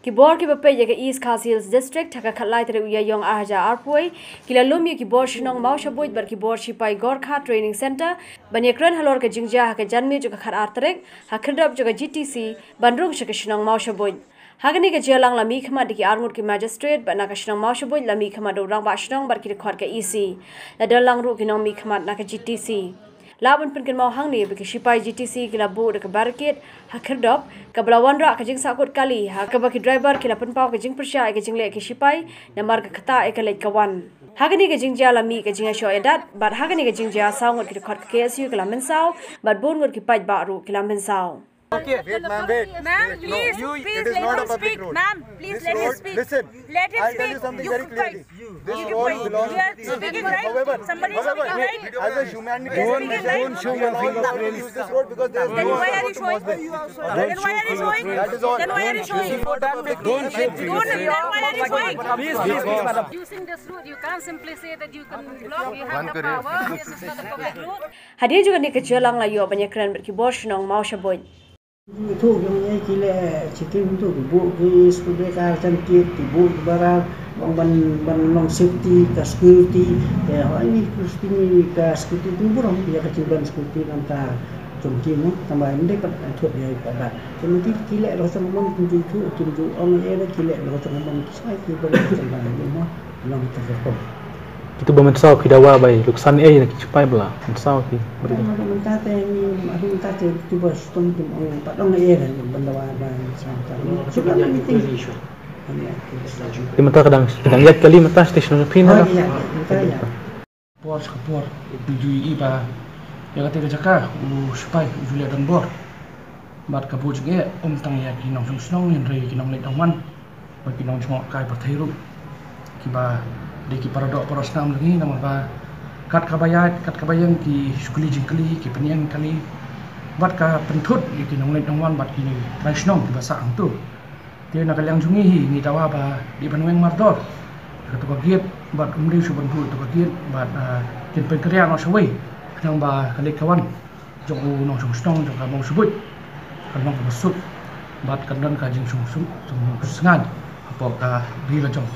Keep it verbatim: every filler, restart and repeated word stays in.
Ki bor kiba peit ïa ka East Khasi Hills District ha ka khatlai tarik u Ïaïong arhajar arphew wei ki la lum ïa ki bor shnong Mawshabuit bad ki bor shipai Gorkha Training Centre ban ïakren halor ka jingjia ha ka janmiet jong ka khatar tarik ha khyrdop jong ka G T C ban rung sha ka shnong Mawshabuit. Ha kane ka jingïalang la mihkhmat da ki arngut ki magistrate bad na ka shnong Mawshabuit la mihkhmat da u rangbah shnong bad ki dkhot ka E C. La don lang ruh ki nongmihkhmat na ka G T C. Lah ban pynkynmaw hangne ba ki shipai G T C ki la buh da ka barricade ha khyrdop kaba la wanrah ka jingsahkut kali ha kaba ki driver ki la pynpaw ka jingpyrshah ïa ka jingleh ki shipai namar ka ktah ïa ka leit ka wan. Ha kane ka jingjia la mih ka jingïashoh ïadat bad ha kane ka jingjia saw ngut ki dkhot ka K S U ki la mynsaw bad bun ngut ki paidbah ruh ki la mynsaw. Okay. Wait, ma'am, wait. Ma'am, please, please let him speak. Ma'am, please let him speak. Listen, let him speak. I'll tell you something very clearly. This road belongs. However, however, as a humanitarian measure, we allow you to use this road because there is no road to Mawshabuit. Then why are you showing? That is all. Then why are you showing? Don't show. Then why are you showing? Please, please, please, madam. Using this road, you can't simply say that you can block. You have the power. This is not a public road. Hadien jong kane ka jingïalang la ïoh ban ïakren bad ki bor shnong Mawshabuit. Ki thuh ki ong ïa ki leh chitim tu ki buh ki speed breaker kan kit ki buh ki barar ban ban ban long safety ka security. Te hoi ni ka security ni ka security tu burom ïa ka jingban security nangta jong ki mo tang ba ym dei pat thuh ïa ka ba. Te mynta ki leh la ka jong mon kim ju thuh kim ju ong ïa ki leh la ka jong mon ki sai ki ban ki ban mo long tu ka ko. Kitu ba mynsaw ki dawa bai luksan ei na ki chipai bla mynsaw ki. Mynta te ni mynta te kitu ba stung kim ong pat ong ei na ban dawa ba mynsaw ta. Suka na meeting. Ki mynta ka dang ka dang ïaid kali mynta station phi na. Por sa ka por u ju i ba ïa kata ka jaka u sipai u ju leh don bor. Bad ka buh jingeh ym tang ïa ki nongshong shnong hynrei ki nongleit nongwan bad ki nongjngohkai pyrthei ruh kiba dei ki paradoh parasnam jong ngi namar ba kat kaba ïaid kat kaba ïeng ki shu kylli jingkylli ki pynïeng kali bad ka pynthut ïa ki nongleit nongwan bad ki trai shnong kiba sah hangto. Te na ka liang jong ngi hi ngi dawa ba dei ban weng mardor ïa kato ka gate bad ym dei shu ban buh ïa kato ka gate bad kin pynkyriah noh shawei khnang ba ka leit ka wan jong u nongshong shnong jong ka Mawshabuit kan long kaba suk bad kan don ka jingsuk suk jingsuk sngaiñ hapoh ka ri la jong.